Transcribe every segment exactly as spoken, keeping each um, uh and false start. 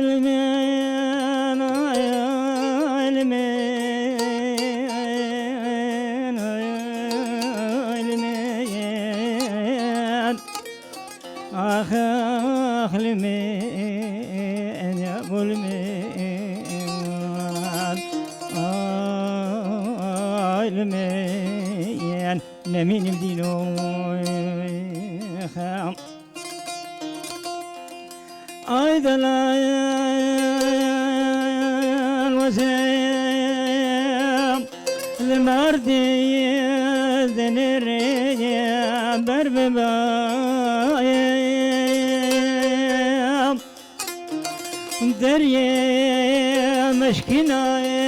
ilmên, ay ilmên, ay ilmên. Ax, ax, ilmên, ya ilmên, ay ilmên. Nemînim dîno. Ay delal wezem, li merdê dinêrê ber bibayem. Deriyê meşkîna ye,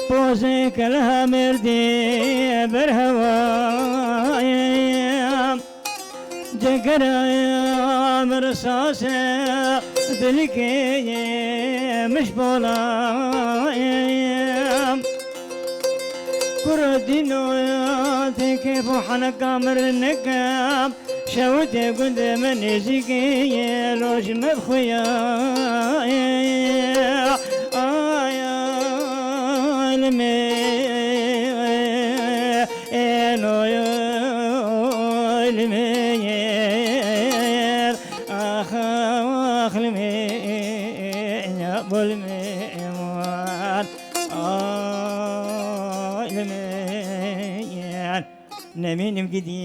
pozê kelha mêrdî ber hewa ye. Cegera min risas e, dilkê ye min ji pola ye. Kuro dîno ye, tê kêf û heneka min rinike. Şewitê gundê me nêzîkê ye, roj me bi xuya ye. Ay, ay, li me, ê, no, ay, li me, ax, ax, li me, ya, bol me, wan, ay, li me. Nemînim gidî.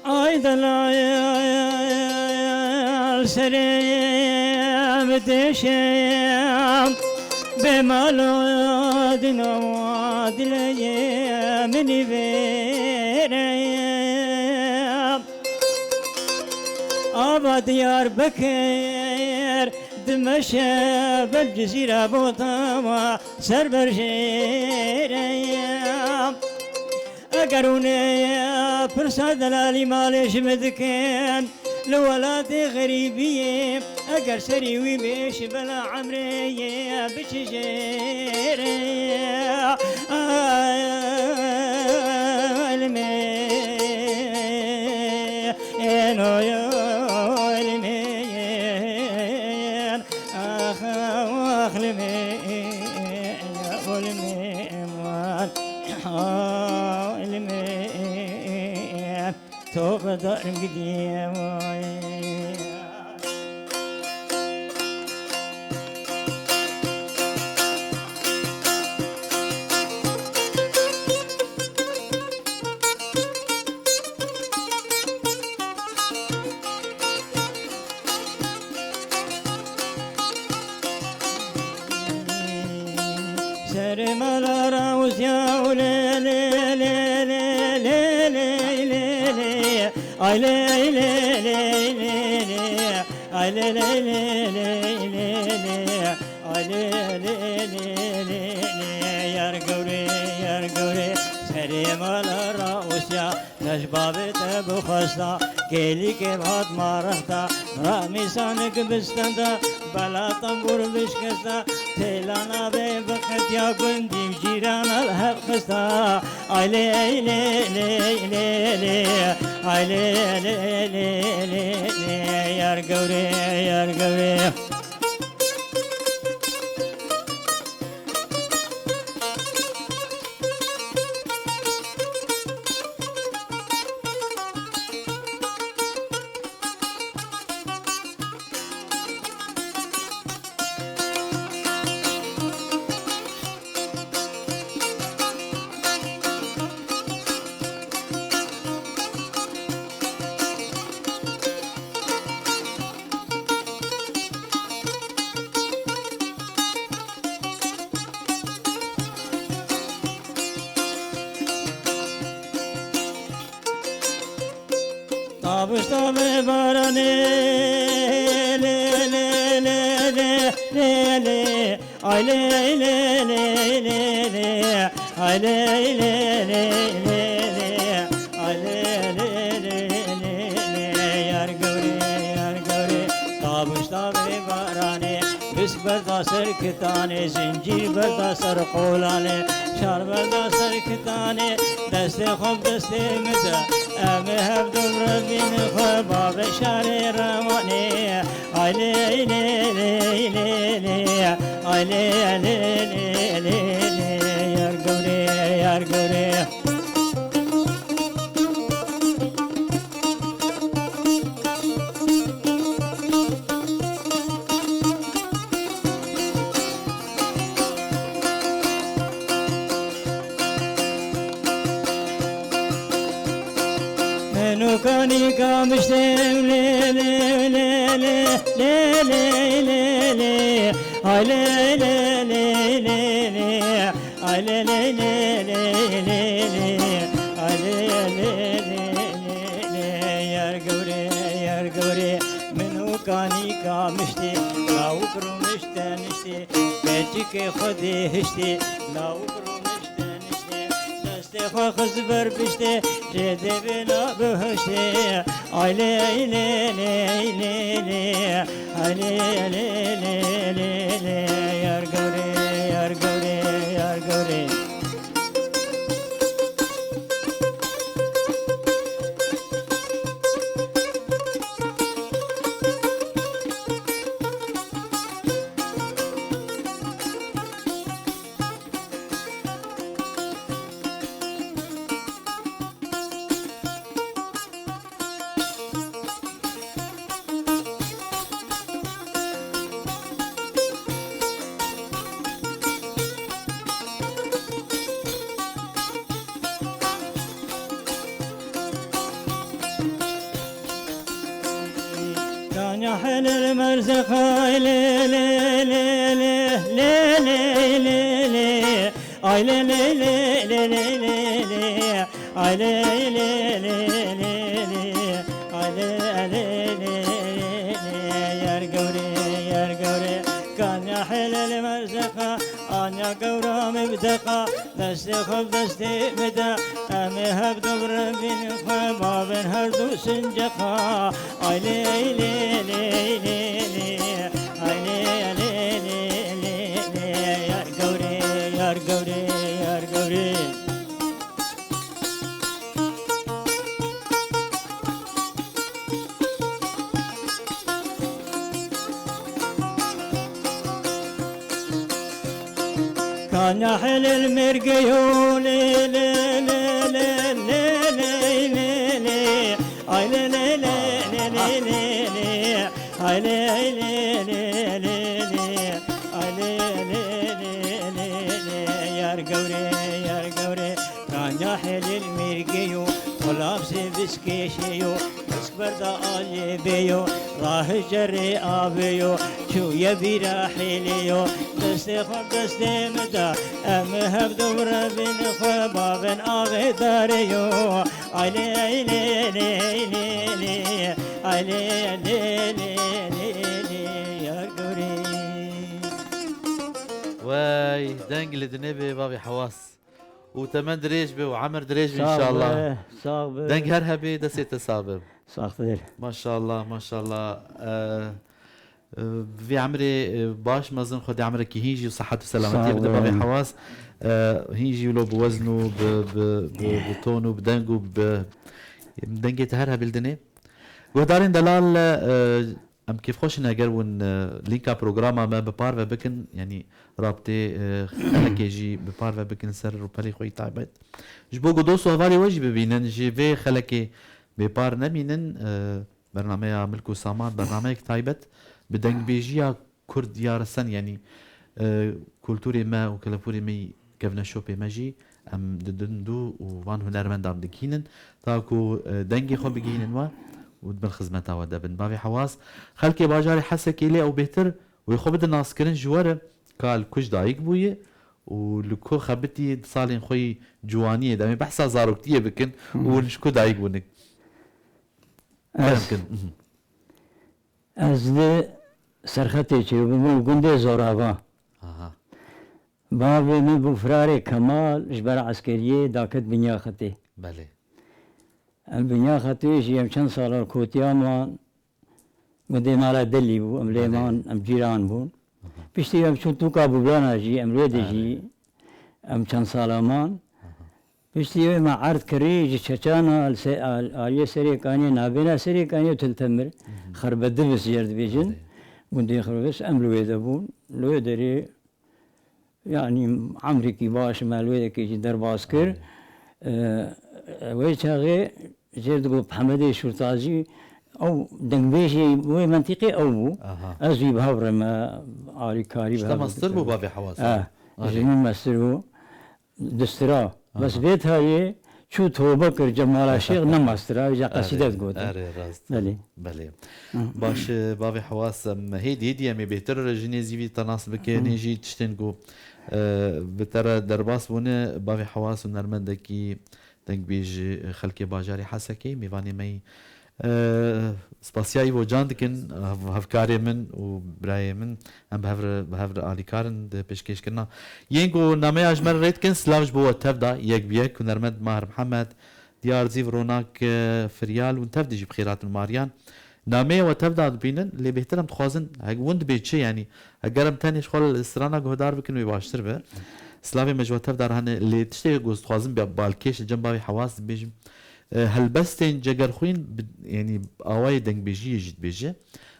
Ay delal serê Deşem bê mala dina dileyê min vêre. Ava Diyarbekir dimeşe ber Cizîre botama ser berjêre. Eger hûn ê pirsa delalî malê ji min dikin, li welatê xerîbiyê, eger serî wî bê ji bela emrê yê biçijêrê. Ay, lmên, oy, oy, lmên. Ax, ax, lmên, oy, lmên, wan, oy, lmên. Tobe darim gidiye, vay. Serê mala rawsiya û lê, lê, lê. Ay lê, lê, lê, lê, lê. Ay lê, lê, lê, lê, lê, lê. Ay lê, lê, lê, lê, lê. Yar gewrê, yar gewrê. Serê mala rawsiya. Te ji bavê te bixwesta, kêlîkê bi hat marixta, ramîsanik bistenda, bela tembûr bişkesta, têla navê bi qetiya gundî û cîrana li hev xista. Ay lê, lê, lê, lê, lê, ay lê, lê, lê, lê, lê, yar gewrê, yar gewrê. Tabişta be baranê, lê, lê, lê. Ay lê, lê, lê, lê, lê. Ay lê, lê, lê, lê, lê. Ay lê, lê, lê, lê, lê. Yar gewrê, yar gewrê. Tabişta be baranê. Pisk berda ser kitanê, zincîr berda ser qolanê, çar berda ser kitanê, destê xwe bi destê min de, em ê hevdu bi revîn xwe bavê şarê rewanê. Ay lê, lê, lê, lê, lê, ay lê, lê, lê, lê, lê, yar gewrê, yar gewrê. Menokanî kamiştêm lê, lê, lê, lê. Ay lê, lê, lê, lê, lê. Ay lê lê lê lê lê lê. Ay lê lê lê lê lê. Yar gewrê, yar gewrê. Min û kanî kamiştê, lawik rûnişte niştê. Keçikê Xwedê hiştê, lawik rûnişte niştê. Destê xwe xist ber piştê, jê dê bêna bihiştê. Ay lê lê lê lê lê. Ay lê lê lê lê lê, yar gewrê, yar gewrê, yar gewrê. Kanya helel merzexa Lê lê lê lê lê lê lê lê. Ay lê lê lê lê lê lê lê. Ay lê lê lê lê lê. Ay lê lê lê lê lê. Yar gewrê, yar gewrê. Kanya helal merzeqa, anya gewra mevdeqa. Destê xwe bi destê min de, em ê hev dûr bînin xwe, bavên her du sinceqa. Ay lê lê lê lê lê, ay lê lê lê lê lê, yar gewrê, yar gewrê, yar gewrê. Kana helal mergeyo, lê lê lê lê lê lê lê lê. Ay lê lê lê lê lê lê lê. Ay lê lê lê lê lê. Ay lê lê lê lê lê. Yar gewrê, yar gewrê. Kanya helal mergeyo, xulaf se biskêşeyo. Berda aliyê bêyo, rahê cerê avêyo, çûye bîra hêlêyo. Destê xwe destê min de, em ê hev dûr bînin xwe, bavên avê darê yo. Ay lê, ay lê, lê, lê, lê. Ay lê, lê, lê, lê, lê, yar gorî. Wey, deng li dinê bê bavê Hewas. Û temen dirêj be û emir dirêj be înşallah. Sağ be, sağ be. Deng her hebê, destê te sax be. Saxtir. Maşallah, maşallah. Eee, eee, vê emrê, eee, baş mezin, Xwedê emrekî hîn jî û sihet û selametiyê bide bavê Hewas. Eee, hîn jî wilo bi wezn û bi, bi, bi, bi ton û bi deng û bi, dengê te her hebê li dinê. Guhdarên delal, eee, Em kêfxweş in eger hûn, e, lînka programa me bi parve bikin, yanî rabtê, e, xelekê jî bi parve bikin ser rûpelê xwe yî taybet. Ji bo ku dost û hevalê we jî bibînin, ji vê xelekê bêpar nemînin, e, bernameya Milk û Saman, bernameyek taybet bi dengbêjiya Kurd ya resen, yanî, e, kulturê me û kelepûrê me yî kevne şopê me jî em didin dû û van hunermendan digihînin, ta ku, e, dengê xwe bigihînin we û di bin xizmeta we de bin. Bavê Hewas, xelkê bajarê Hesekê lê ew bêhtir wê xwe bidin naskirin ji we re, ka li ku ji dayik bûye û li ku xebitî di salên xwe yî ciwaniyê de. Em ê behsa zaroktiyê bikin û hûn ji ku dayik bûne. Kerem kin. Ez li Serxetê çêbûm, li gundê Zorava. Aha. Bavê min bû firarê Kemal, ji ber eskeriyê daket Binyaxetê. Belê. Em Binyaxetê jî em çend sala kotiya man, gundê mala Delî bû, em lê man, em cîran bûn. Aha. Piştî em çûn tûka Bûblana jî, em lê de jî, em çend sala man. Aha. Piştî wê me erd kirî ji Çeçana li se-, al-, aliyê Serê Kaniyê, navbêna Serê Kaniyê û Til Temir, Xerbedibis jê re dibêjin. Belê. Gundê Xerbedibis, em li wê de bûn. Li wê derê, yanî emrêkî baş me li wê dekê jî derbas kir. Belê. Eee, wê çaxê jê re digot Hemedê Şurtazî, ew dengbêjê wê mentîqê ew bû. Aha. Ez wî bi hev re me alîkarî bi hev re dikir. Ji te mestir bû bavê Hewas? Eh, ji min mestir bû. Distira. Bes vê tayê çû tobe kir Cemal Aşîq, ne mastira, îca qesîde digotin. Erê, rast. Belê. Belê. Baş, e, bavê Hewas, em hêdî hêdî em ê bêhtir ji nêzî vî te nas bikin, hê jî tiştên ku, e, bi te re derbas bûne, bavê Hewas û nermendekî dengbêj, e, xelkê bajarê Hesekê, mêvanê me yî Eee, spasiya Îvo Can dikin, hev-, hevkarê min û birayê min, em bi hev re, bi hev re alîkar in di pêşkêşkirina yên ku nameya ji me re rê dikin. Silav ji bo we tev da, yek bi yek, hunermend Mahir Mihemed, Diyar Zîv, Ronak, e, Firyal, hûn tev de jî bi xêr hatin û mariyan. Nameyê we tev da dibînin, lê bêhtir em dixwazin, hek hûn dibê çi, yanî, heger em tenê ji xwe li strana guhdar bikin, wê baştir be. Silavê me ji we tev da re hene, lê tiştê ku ez dixwazim, bi balkêş li cem bavê Hewas dibêjim. E, helbestên Cegerxwîn bi, yanî awayê dengbêjiyê jî dibêje.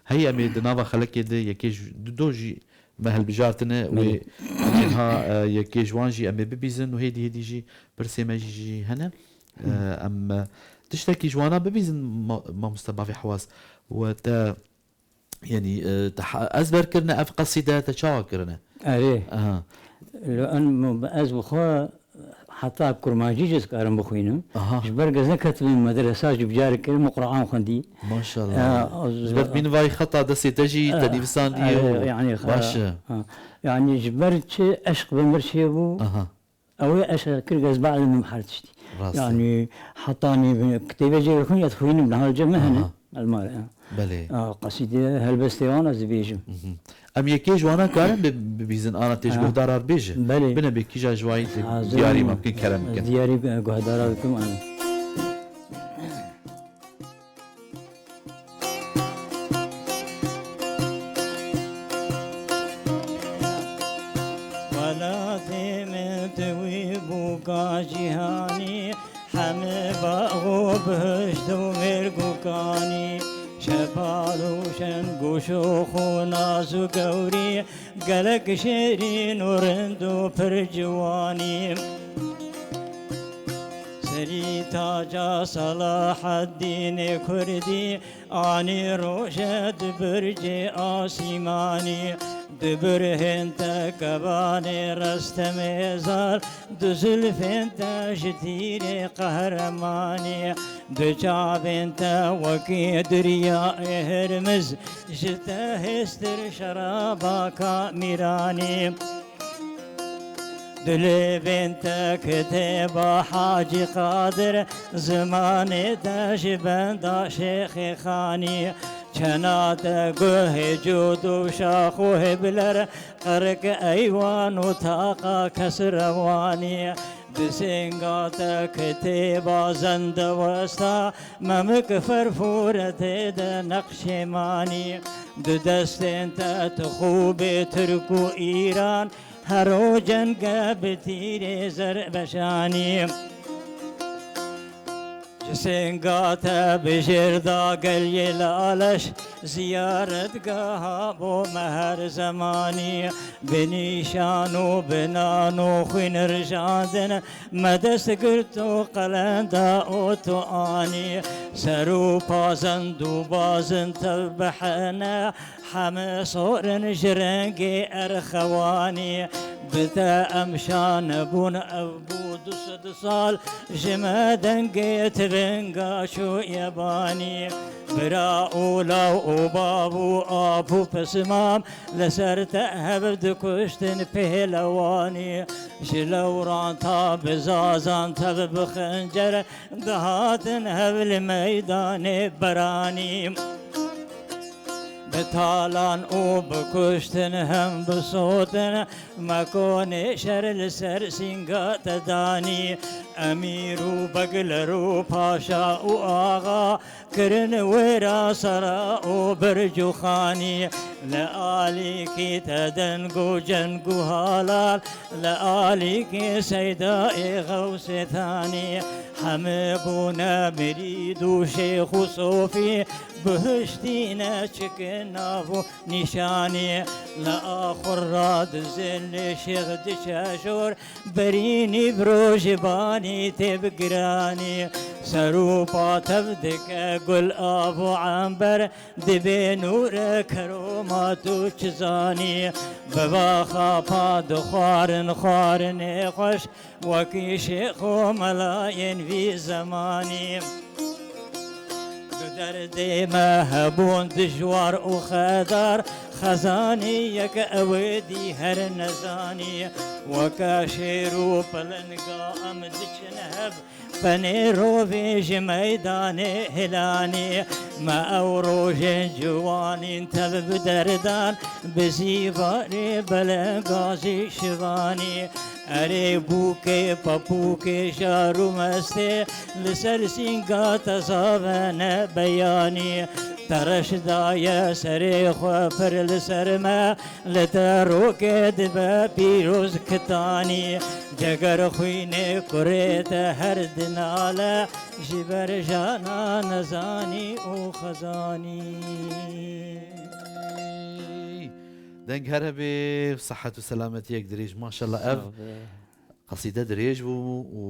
Hey em ê di nava xelekê de yekê ji, du do jî me hilbijartine, wê Belê. Em ê niha, e, yekê ji wan jî em ê bibîzin û hêdî hêdî jî pirsê me jî, jî hene. E, em, e, tiştekî ji wana bibîzin ma-, mamoste bavê Hewas. We te Yanî, e, te ha-, ezber kirine ev qesîde, te çawa kirine? Erê. Aha. Li en, ez bi xwe Heta kurmancî jî ez karim bixwînim. Aha. Ji ber ez neketibim medresa, jî bi carek kirim û Qur'an xwendî. Maşallah. Ya, Ji ber bînivayî xeta destê te jî te nivîsandî û yani, baş e. Ha. Yani ji ber çi eşq bi mir çêbû. Aha. Ew ê eşq kir ez be'dim her tiştî. Rast e. Yani heta nî kitêbê jê xwîn, ez xwînim, niha li cem me hene. Aha. Elmare, ha. Belê. A, qesîde helbestê wan ez dibêjim. Mhm. Em yekê ji wana karin bi-, bibîzin, ana tê ji Ha. guhdara bêje. Belê. Bine bê kîja ji wayî tê Ha, diyarî zirûn me bikin, kerem bikin. Diyarî, e, guhdara bikim, ana. Welatê min tu wî bûka cîhanî, hemî bax û bihişt û mêrg û kanî, şepa rûşen, goşo xwe naz û gewrî, gelek şêrîn û rind û pir ciwanî. Serî taca Selaheddînê Kurdî, anî roje di bircê asîmanî, di birhên te kebanê Restemê Zal, di zilfên te ji tîrê qehremanî, di çavên te wekî diryayê Hirmiz, ji te hêstir şerabaka Mîranî. Di lêvên te kitêba Hacî Qadir, zimanê te ji benda Şêxê Xanî, çena te guhê cûd û şax û hibler, qirk eywan û taqa kesrewanî. Di sênga te kitêba Zendewesta, memik ferfûre tê de neqşê manî. Di destên te tu xûbê Tirk û Îran, hero cenge bi tîrê Zerbeşanî. Ji sênga te bi jêr da geliyê Laleş, ziyaretgeha bo me her zemanî. Bi nîşan û bi nan û xwîn rijandin, me dest girt û qelenda û tu anî. Ser û pazend û bazin tev bihene, heme sorin ji rengê erxewanî. Bi te em şa nebûn, ev bû du sed sal, ji me dengê tivinga çûye banî. Bira û law û bav û ap û pismam, li ser te hev dikuştin pêlewanî. Ji lewran ta bi zazan tev bi xencer, dihatin hev li meydanê beranî. Bi talan û bi kuştin hem bi sotin, me konê şer li ser sînga te danî. Emîr û begler û paşa û axa, kirin wêra sara û birc û xanî. Li alîkî te deng û ceng û halal, li alîkî Seydayê Xewsê Tanî. Heme bûne mirîd û şêx û sofî, bihiştî ne çikin nav û nîşanî. Li axur ra di zilê şêx diçe jor, berî nîvro ji banî tê bi giranî. Ser û pa tev dike gul av û ember, dibê nûre keromat û çizanî. Bi va xapa dixwarin xwarinê xweş, wekî şêx û melayên vî zemanî. Di derdê me hebûn dijwar û xedar, xezanî yek ewêdî her nezanî. Weke şêr û pilinga em diçin hev, penê rovê ji meydanê hilanî. Me ew rojên ciwanîn tev bi derdan, bi zîvarê belenga jî şivanî. Erê bûkê, pepûkê jar û mestê, li ser sînga te zavene beyanî. Te reş daye serê xwe pir li ser me, li te rokê dibe pîroz kitanî. Ceger xwînê kurê te her dinale, ji ber jana nezanî û xezanî. Deng here be, sihet û selametiyek dirêj. Maşallah, ev Sağ ol. qesîde dirêj bû û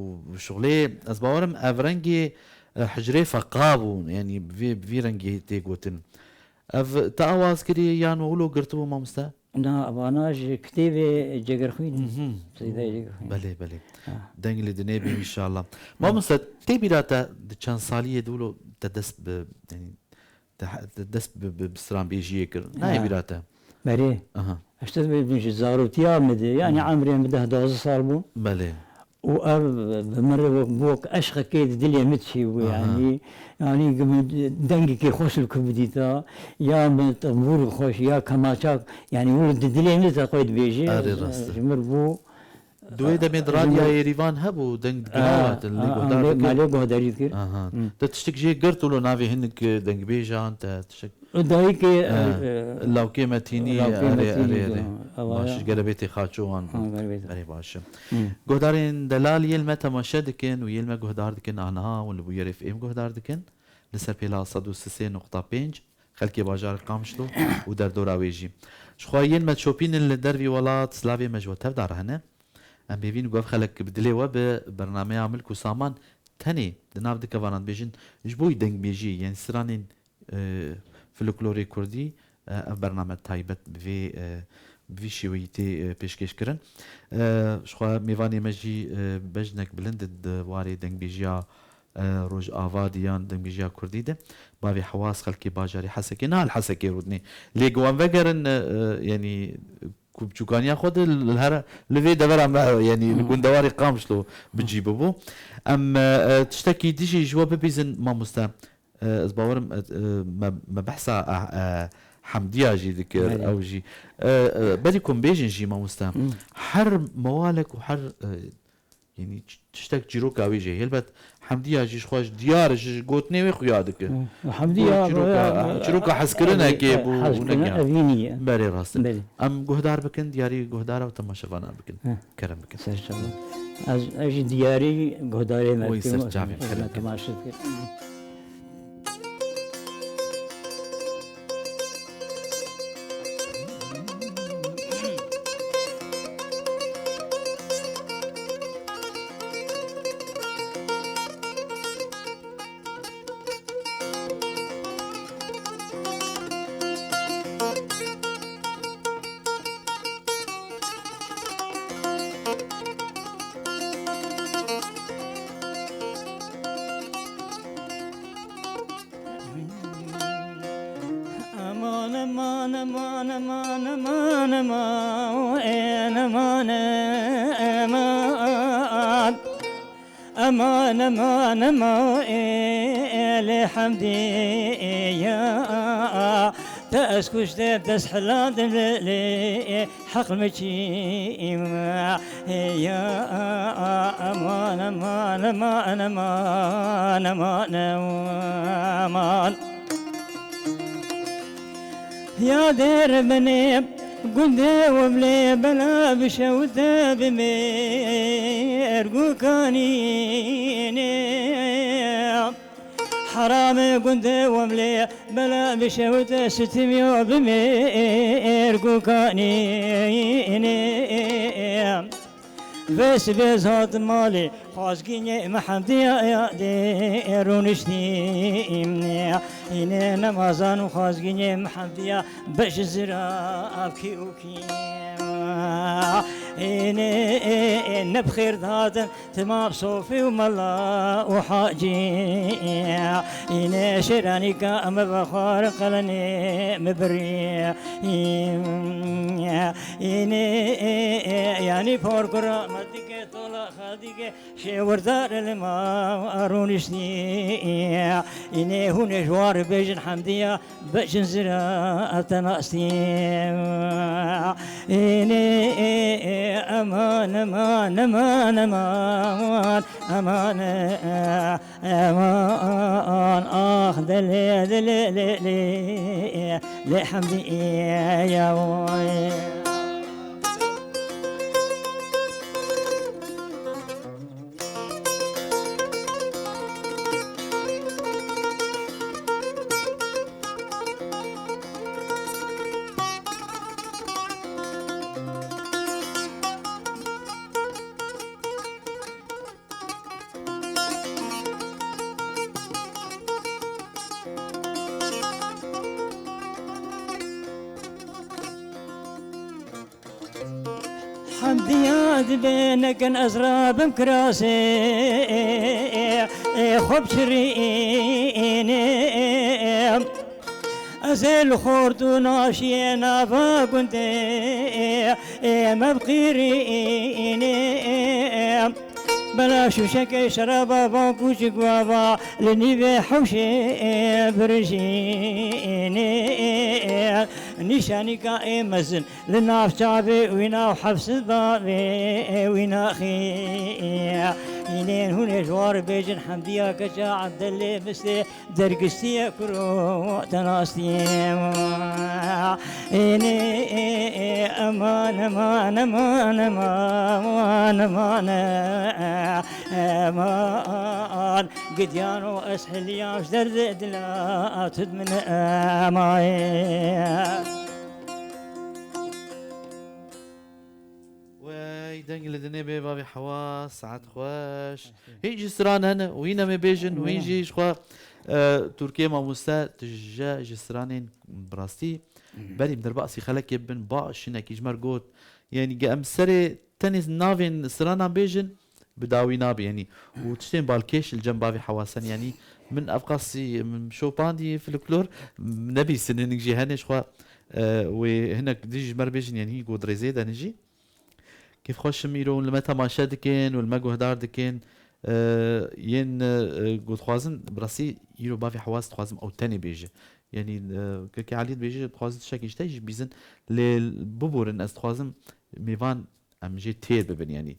şixulê, ez bawerim ev rengê, e, hicrê feqa bû, yanî bi vê, bi vî rengê tê gotin. Ev te awaz kirî yan we wilo girtibû, mamoste? Na, vana ji kitêbê Cegerxwîn. Mhm. Seydayê Cegerxwîn. Belê, belê. Ha. Deng li dinê bî înşallah. Mamoste, tê bîra te di çend saliyê de wilo te dest bi, yanî, te he-, te dest bi, bi, bi stranbêjiyê kir? Nayê Ha. bîra te? Berê. Aha. Ez te dibêjim ji zarotiya min de, yanî Hmm. emrê min deh duwazdeh sal bû. Belê. Û ev bi min re wek, wek eşqekê di dilê min çêbû, Aha. yanî, yanî min dengekê xweş li ku bidîta, ya min tembûr xweş, ya kemaçak, yanî wilo di dilê min de xwe dibêje, Erê rast e. ji min bû. Di wê demê di Ji radyoya min Êrîvan hebû, deng digirawa, Ah, te lê ah, guhdar ah, dikir? me lê guhdarî dikir. Aha. Hmm. Te tiştek jê girt wilo navê hinek dengbêjan, te tiştek Dayikê, Ha, e, e, Lawkê Metînî, Lawkê erê, Metînî erê, de, erê. Ewa Baş, ya. Gerebêtê Xaçowan bû. Ha, Gerebêtê. Erê, baş e. Hı. Guhdarên delal yên me temaşe dikin û yên me guhdar dikin, aniha hûn li bûyerê F M guhdar dikin. Li ser pêla sed û sê nokta pênc, xelkê bajarê Qamişlo û derdora wê jî. Ji xwe yên me çopîn in li dervî welat, silavê me ji we tev de re hene. Em hêvîn ku ev xelek bi dilê we bi bernameya Milk û Saman tenê di nav du kevanan dibêjin, ji bo dengbêjî yên stranên e, folklorê kurdî, e, ev bername taybet bi vê, e, bi vî şêweyî tê, e, pêşkêş kirin. E, ji xwe mêvanê me jî, e, bejnek bilind di warê dengbêjiya, e, Rojava de yan dengbêjiya kurdî de. Bavê Hewas xelkê bajarê Hesekê, niha li Hesekê rûdinê. Lê ku em vegerin, e, e, yanî ku biçûkaniya xwe de li her, li vê devera me, yanî li Hmm. gundewarê Qamişlo bi cî bibû. Em, e, e, tiştekî dijî ji we bibîzin mamoste. E, ez bawerim, e, e, me, me behsa, e, e, Hemdiya jî dikir, Belê. ew jî. E, e, berî ku em bêjin jî, mamoste, Hmm. her mewalek û her, e, yanî ç-, tiştek çîroka wî jî. Helbet Hemdiya jî ji xwe ji diyar, ji gotinê wê xuya dike. Hmm. Hemdiya Bu çîroka, e, çîroka hezkirinekê e, bû, hezkirin hûneke. evînî ye. Berê rast e. Belê. Em guhdar bikin, diyarî guhdara û temaşevana bikin. Heh. Kerem bikin. Ser çava. Ez, ez jî diyarî guhdarê me Oy, dikim, ser çavê me kerem bikin. temaşe dikim. Aman, aman, aman, aman, aman, aman, aman, aman. Aman, aman, aman, e, e, lê Hemdiya, te ez kuştim, te ez hilandim, lê, lê, e, heq min çî, e, ya, aman, aman, aman, aman, aman, aman. Ya der binê gundê wemlê bela bi şewte bi mêrgukanînê. Heramê gundê wemlê bela bi şewte sitimiyo bi mêrgukanînê. Vê sibê ez hatim malê, xwazgînê me Hemdiya ya dê rûniştî. Înê nemazan û xwazgînê me Hemdiya beş zira avkî û kî. Înê ne bi xêr dihatin, timam sofî û mela û hacî. Înê şêranîka me vexwarin qelenê me birî. Înê, e, e, yanî porkura me dike, tola xwe dike, şêwirdar li ma rûniştî. Înê hûn ê ji war bêjin Hemdiya, beşin zira te nastî. Înê, e, e, eman, eman, eman, eman, eman, e, e. Eman, ah, dilê, dilê, lê, lê, lê Hemdî, ya way. Hemdiya dibe nekin ez rabim kirasê, ê xwe biçirînê. Ez ê li xort û naşiyê nava gundê, ê me biqîrînê. Bela şûşekê şeraba van kûçik bava li nîvê hewşê birijînê. Nîşanîka ê mezin li nav çavê wîna û hefsî bavê wîna xî. Înên hûn ê ji war bêjin hemdiya keça Ebdelê Mistê dergistiye kuro te nastiye. Ênê eman, eman, eman, eman, eman, eman. Gidiyano ez hiliyam ji derdê dila tu min emaye. Wey, deng li dinê bê bavê Hewas, saet xweş. Hîn jî stran hene, wî nemê bêjin, wîn jî ji xwe, e, Tirkiyê mamoste, tije ji stranên bi rastî. Berî em derbasî xelekê bibin, baş hinekî ji me re got. Yanî ge em serê tenê navên stranan bêjin, bi dawî nabe, yanî. Û tiştên balkêş li cem bavê Hewas hene, yanî. Min ev qasî, min şopandî folklor, nebîsin hinek jî hene ji xwe, e, wê hinek dijî ji me re bêjin, yanî hîn got rêzê de ne jî. Kêfxweş im îro hûn li me temaşe dikin û li me guhdar dikin. E, yên, e, ku dixwazin, bi rastî îro bavê Hewas dixwazim ew tenê bêje. Yanî, e, Kekê Elî dibêje, dixwazin tiştekî ji te jî bîzin, lê biborin, ez dixwazim mêvan em jê têr bibin, yanî.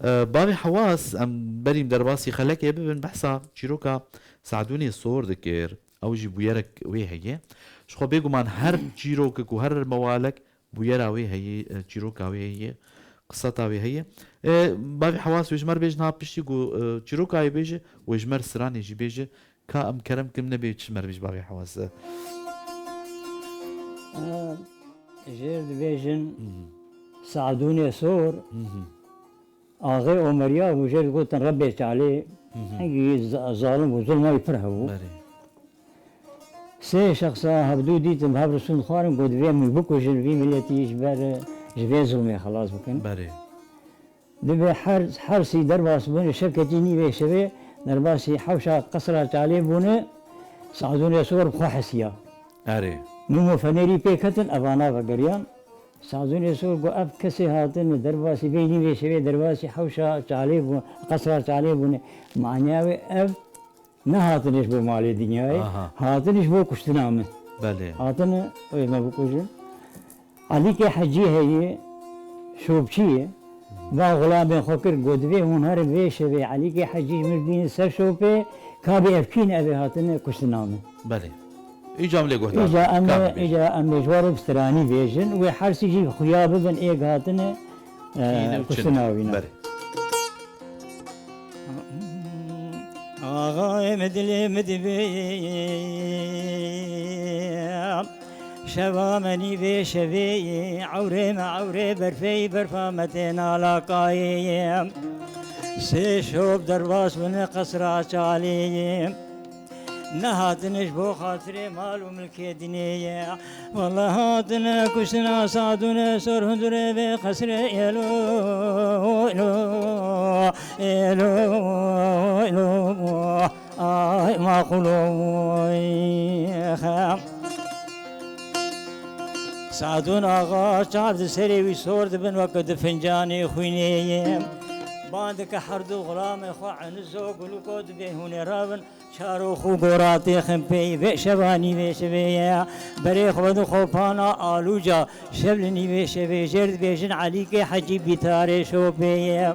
E, bavê Hewas, em berî em derbasî xelekê bibin, behsa çîroka Sadûnê Sor dikir. Ew jî bûyerek wê heye. Ji xwe bêguman her çîrokek û her mewalek bûyera wê heye, e, çîroka wê heye, qiseta wê heye. E, bavê Hewas wê ji me re bêje niha piştî ku, e, çîroka wê bêje, wê ji me re stranê jî bêje. Ka em kerem kim nebê çi me re bêje bavê Hewas. E, jêr dibêjin Sadûnê Sor, Axê Omeriya bû, jê digotin Rebê Çalê. Hingî za-, zalim û zulma wî pir hebû. Berê. Sê şexsa hevdû dîtin bi hev re sûnd xwarin, got, divê em wî bikujin, vî miletî ji ber, ji vê zulmê xelas bikin. Berê. Divê her, her sî derbas bûne, şev ketî nîvê şevê derbasî hewşa qesra Çalê bûne, Sadûnê Sor bi xwe hesiya. Erê. Mûm û fenerî pê ketin, evana vegeriyan. Sazûnê Sor got, ev kesê hatine derbasî vê nîvê şevê derbasî hewşa Çalê bû, qesra Çalê bûne. Maniya wê ev nehatine ji bo malê dinyayê, Aha. hatine ji bo kuştina min. Belê. Hatine wê me bikujin. Elîkê Hecî heye, şopçî ye. Va xulamê xwe kir, got, divê hûn herin vê şevê Elîkê Hecî ji min bînin ser şopê, ka bê ev kî ne, ev ê hatine kuştina min. Belê. Îca em lê guhdar Îca em, kam bêjin? Îca em lê ji warê bi stranî bêjin, wê her sî jî xuya bibin ê hatine, e, Kî ne û çi ne? kuştina wî ne. Belê. Axayê min dilê min divê, şeva me nîvê şevê, ewrê me ewrê berfê, berfa me tê nalakayê. Sê şop derbas bûne qesra Çalê. Nehatine ji bo xatirê mal û milkê dinê ye. Wele hatine kuştina Sadûnê Sor, hundurê vê qesrê êlo, êlo, êlo, êlo. Ay maqulo, xe. Sadûn axa çav di serê wî sor dibin weke di fincanê xwînê ye. Ban dike her du xulamê xwe Enizo, Gulûko, dibê hûn ê rabin. Çarox û goratê xin pey vê şeva nîvê şevê ye. Berê xwe di xopana alûca şev li nîvê şevê jêr dibêjin Elîkê Hecî bîtarê şopê ye.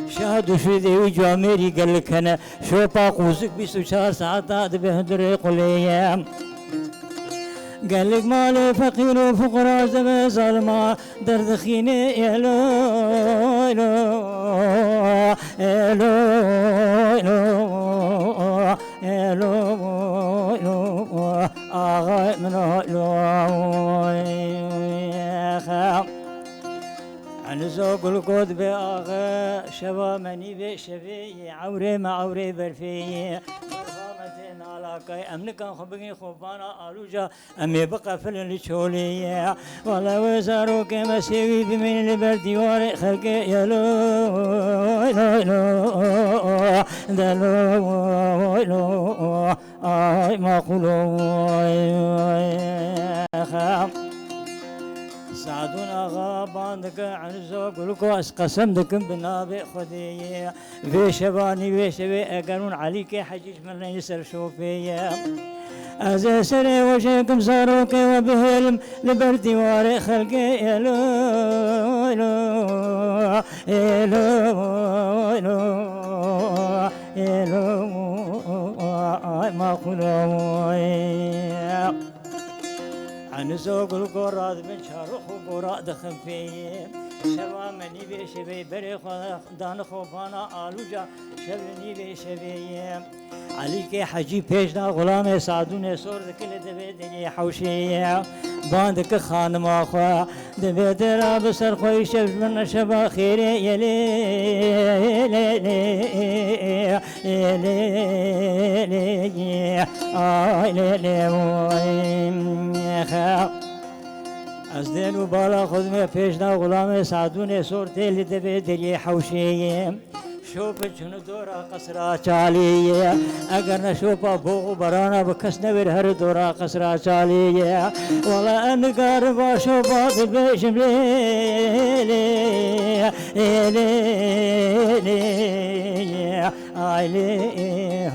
Şah duşûdê wî camêrî gelek hene. Şopa qûzik bîst û çar saeta dibe hundirê qulê ye. Gelek malê feqîr û fuqara ji devê zalima derdixîne. Êlo, êlo, êlo, êlo, êlo, êlo, axayê min, êlo, xe. Enizo Gulko dibê axe, şeva me nîvê şevê ye, ewrê me ewrê berfê ye. Berfa me tê nala Kay em nikan xwe bigin xwe vana alûja, em ê biqefilin li çolê ye. Wele wê zarokê me sêwî bimîn li ber dîwarê xelkê ye lo, lo, lo, de lo, lo, ay maqûlo, ay, ay, Sadûn axa ban dike, Enzo Gulko, ez qesem dikim bi navê Xwedê ye. Vê şeva nîvê şevê eger hûn Elîkê Hecî ji min re li ser şopê ye. Ez ê serê we jêkim zarokê we bihêlim li ber dîwarê xelkê êlo, êlo, êlo, êlo, êlo, ay maqûlo. Enizo gul gora dibin çarix û gora dixin pê ye. Şeva me nîvê şevê berê xwe dan xwe vana alûja şev li nîvê şevê ye. Elîkê Hecî pêş da xulamê Sadûnê sor dike li devê deriyê hewşê ye. Ban dike xanima xwe, dibê dera bi ser xwe îşev ji min re şeva xêrê ye lê, lê, lê, lê, lê, ay lê, lê, oy, xe. Ez dên û bala xwe dime pêş da xulamê Sadûnê sor tê li devê deriyê hewşê ye. Şopin çûn dora qesra çalê ye. Eger ne şopa box û berana bi kes newêr her dora qesra çalê ye. Wala em nikarin va şopa bibêjim lê, lê, ê lê, lê, ay lê,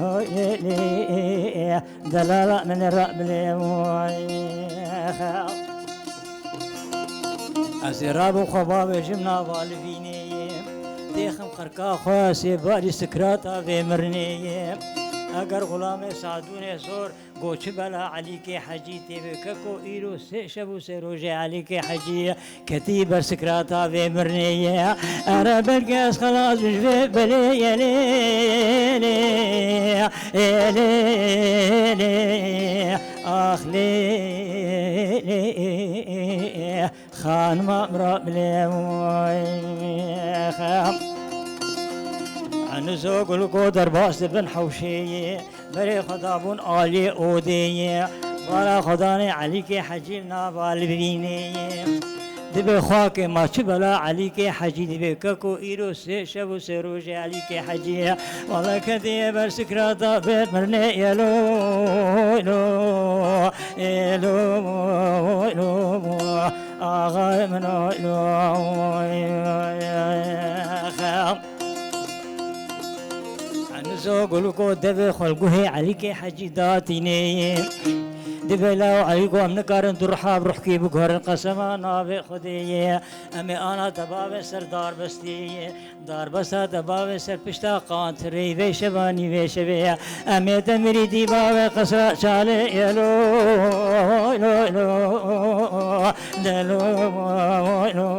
hoy lê, delala min re bilê, oy, xe. Ez ê rabim xwe bavêjim nava li vînê ye. Têxim qirka xwe sêbarî sikrata vê mirnê ye. Eger xulamê Sadûnê sor got çi bela Elîkê Hecî tê vê keko îro sê şev û sê rojê Elîkê Hecî ketî ber sikrata vê mirnê ye. Ere belkî ez xelas bim ji vê belê ye lê, lê, ê lê, lê, ax lê, lê, xanima min re bilê, oy, xe. Enizo gul go derbas dibin hewşê ye. Berê xwe dabûn aliyê odê ye. Bala xwe danê Elîkê Hecî nava li vînê ye. Dibê xakê ma çi bela Elîkê Hecî dibê keko îro sê şev û sê rojê Elîkê Hecî ye. Wele ketî ye ber sikrata vê mirnê ye lo, lo, ê lo, lo, axayê min oy lo, oy, oy, xe. Enizo gul go devê xwe li guhê Elîkê Hecî datînê ye. Dibê law Elî go em nikarin du riha bi ruhkî biguherin qesema navê Xwedê ye. Em ê ana te bavê ser darbestê ye. Darbesta te bavê ser pişta qantirê vê şeva nîvê şevê ye. Em ê te mirî dî bavê qesra çalê ye lo, lo, lo, de lo, lo,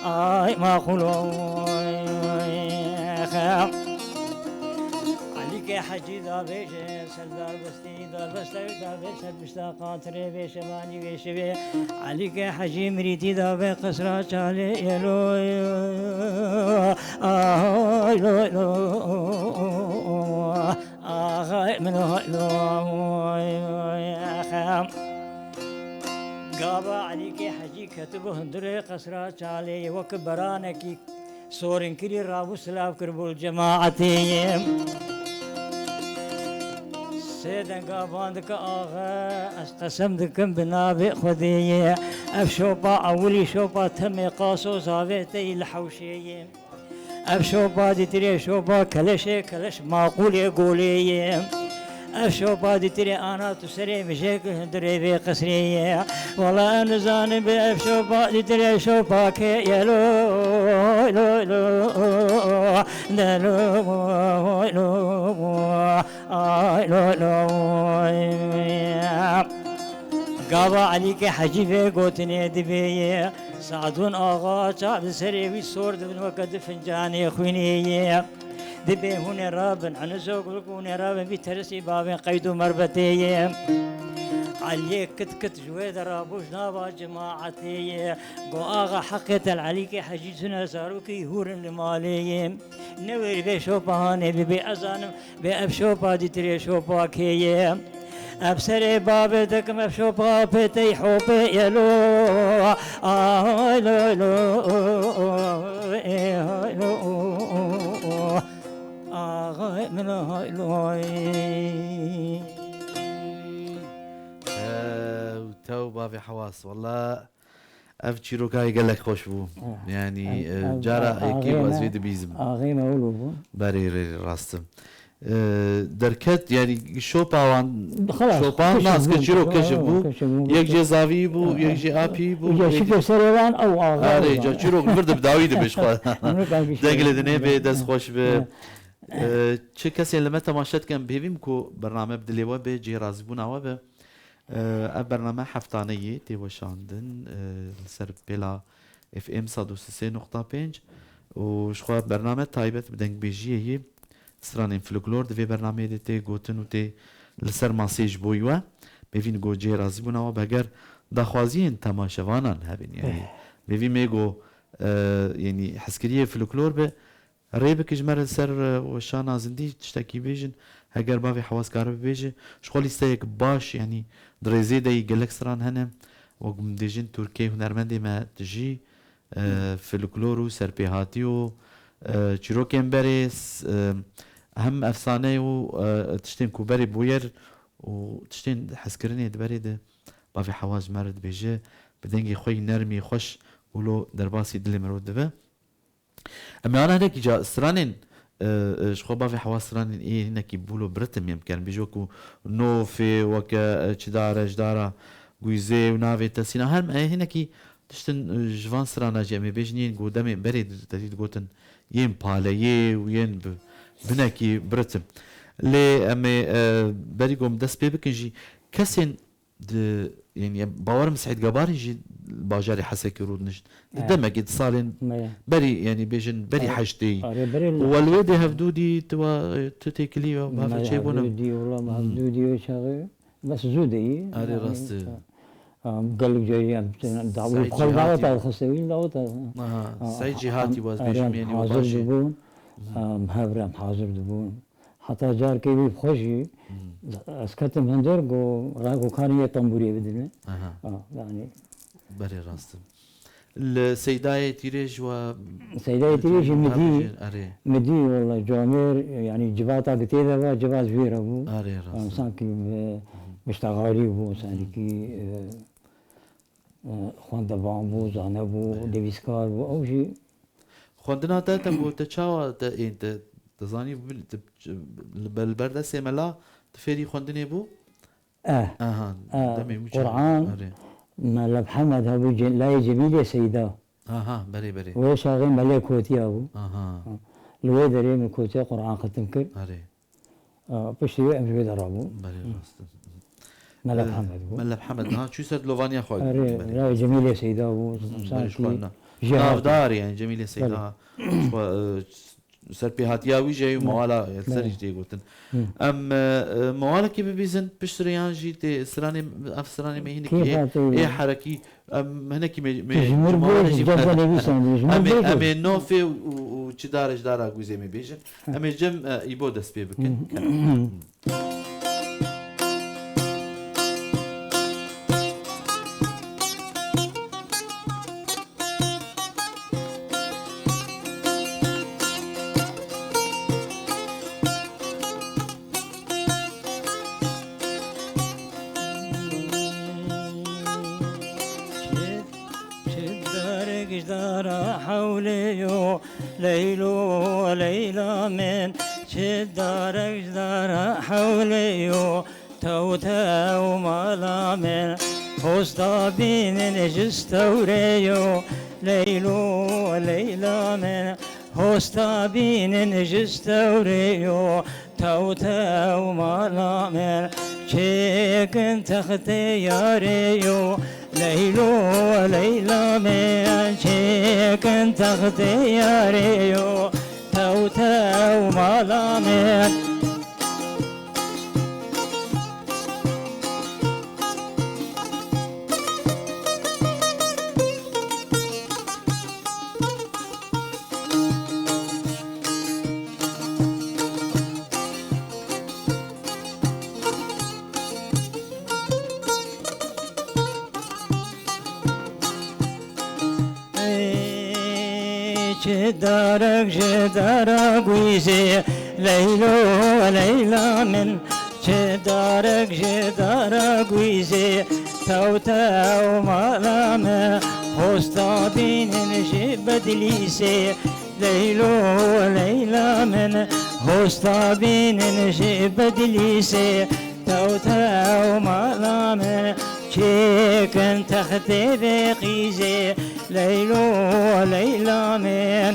ay maqûlo, xe. Elîkê Hecî davêje ser darbestî, darbesta wî davê ser pişta qantirê vê şeva nîvê şevê. Elîkê Hecî mirîtî davê qesra çalê ye lo, ay lo, lo, axayê min oy lo, xe. Gava Elîkê Hecî ketibû hundirê qesra çalê ye, wek beranekî sorinkirî rabû silav kiribû li cemaetê ye. Sê denga van dike axe, ez qesem dikim bi navê Xwedê ye. Ev şopa ewilî şopa temê qaso zavê te yî li hewşê ye. Ev şopa dîtirê şopa keleşê, keleş maqûlê golê ye. Ev şopa dîtirê ana tu serê mijê hundirê vê qesrê ye. Wela em nizanin bi ev şopa dîtirê şopa kê ye lo, lo, lo, de lo, lo, ay lo, lo. Gava Elîkê Hecî vê gotinê dibê ye. Sadûn axa çav li serê wî sor dibin weke du fincanê xwînê ye. Dibê hûn ê rabin, Enizo gul hûn ê rabin, vî tersî bavên qeyd û merbetê ye. Eliyê kit kit ji wê de rabû ji nava cemaetê ye. Go axa heqê te li Elîkê Hecî çine zarokî hûr in li malê ye. Newêrî bê şopa hanê bibê ez zanim bê ev şopa dîtirê şopa kê ye. Ev serê bavê dikim ev şopa pê tey hopê yelo. Ay lo lo, ê hay lo. Axay min hay loy. Tew, tew bavê Hewas. Walla ev çîroka gelek xweş bû. Ah, yanî, ev, e, ev, cara ev, yekê axê baz me, vê dibîzim. Axê me wilo bû. Berê, rê, rê, rast e. E, derket, yanî şopa wan, xelas, şopa keşif nas bû, ke çîrok keşif bû. Keşif bû, yek jê zavî bû, e, yek jê apî bû, îca yek şikir serê wan ew axa. Arê, îca çîrok li vir de bi dawî dibe ji xwe. Deng li dinê bê, dest xweş be. E, çi kesên li me temaşe dikin, bi hêvî min ku bername bi dilê we be, cihê razîbûna we be. E, ev bername heftane yê tê weşandin, e, li ser pêla F M sed û sê nokta pênc û ji xwe bername taybet bi dengbêjiyê yê, stranên folklor di vê bernameyê de tê gotin û tê li ser masê ji bo we. Bêvîn ku cihê razîbûna we bi heger daxwaziyên temaşevanan hebin. Yanî, eh, bêvî me ku, e, yanî hezkiriyê folklor be, rê bike ji me re li ser, e, weşana zindî tiştekî bêjin. Heger bavê Hewas kare bibêje, ji xwe lîsteyek baş, yanî di rêzê de yî gelek stran hene. Wek min dêjin Tirkê hunermendê me tijî, e, folklor û serpêhatî û, e, çîrokên berê, s-, e, hem efsane û, e, tiştên ku berê bûyer û tiştên hezkirinê di berê de bavê Hewas ji me re dibêje, bi dengê xwe yî nermî xweş û lo derbasî dilê mirov dibe. Em ê ana hinekî ca stranên, e, e, ji xwe bavê Hewas stranên ê hinekî bûlo biritim em bikerin. Bêje wekû nofê, weke, e, çidare, jidara, guîzê û navê tesîna. Her, e, hinekî tiştin, e, ji van strana jî em ê bêjin yên ku demê berê di-, te dî digotin yên paleyê û yên bi-, binekî biritim. Lê em ê, e, berî ku em dest pê bikin jî kesên Di, yanî, em bawerim Seîd Gebarî jî li bajarê Hesekê rûdinişt. Di, evet, demekê di salên, me, berî, yanî bêjin berî, evet, heştê yî. Arê, berê û we li wê dê hevdû dî tu wa, tu têkilî we, me hevçê bûne. Hevdû dî, wela me, hmm, hevdû dî wê çaxê. Bes zû de yî. Arê, yanî, rast e. Em, gelek carî em, da-, Seîd xwe Cîhatî daweta bû. Dixiste wî daweta. Aha, a, Seîd Cîhatî em, waz erê bêjim, em yanî, we hazir başî dibûn. Hmm. Em, hev re em hazir dibûn. Heta carkê wî bi xwe jî, hmm, ez ketim hundir, got, ray got, karin yê tembûrê bidin min. Aha. A, yanî. Belê, rast e. Li Seydayê Tîrê ji we Seydayê Tîrê jî min dî, erê, min dî, wela camêr, yanî civata ku tê de ve, civat ji wî re bû. Erê, rast e. Em sankî bi, mhm, miştexalî bû, sankî, e, e, xwendevan bû, zane bû, belê, nivîskar bû. Ew jî Xwendina te, te ku te çawa te ên te, te zanî bil-, te, li ber, li ber destê mela tu fêrî xwendinê bû? Eh, aha, eh, demê wî çawa? Quran, erê. Mela Mihemed hebû, ce-, layê Cemîlê Seyda. Aha, berê, berê. Wê çaxê Melê Kotiya bû. Aha. Li wê derê min Kotiya Quran xitim kir. Erê. Aa, piştî wê em ji wê de rabûn. Belê, rast e. Mela, eh, Mihemed bû. Mela Mihemed, ha, çû ser dilovaniya xwe. Erê, belê. Layê Cemîlê Seyda bû, hmm, sankî belê, ji xwe na-, jêhatî. Navdar, yani, Cemîlê Seyda. Belê. Ji xwe, eh, serpêhatiya wî jî û, belê, mewala, belê, serî jî tê gotin. Hı. Em, eh, eh, mewalekî bibîzin, piştre yan jî tê stranê, ev stranê me hinekî ê, ê herekî, Em hinekî me, me ji mir bû, ji cem de nivîsandî, ji mir bû. Em ê, em ê nofê û, û, û çidare ji dara guzê me bêjin. Em ê cem, e, îbo dest pê bikin. Çi, çi darek ji dara hewlê yo, Leylo, Leyla min. Çi darek ji dara hewlê yo, tew, tew mala min. Hosta bînin ji stewrê yo, Leylo, Leyla min. Hosta bînin ji stewrê yo, tew, tew mala min. Çêkin textê yarê yo, Leylo, Leyla min. Çêkin textê yarê yo, tew, tew mala min. Çi darek ji dara guîzê, Leylo, Leyla min. Çi darek ji dara guîzê, tew tew mala min. Hosta bînin ji Bedlîsê, Leylo, Leyla min. Hosta bînin ji Bedlîsê, tew tew mala min. Çêkin textê vê qîzê, Leylo, Leyla min.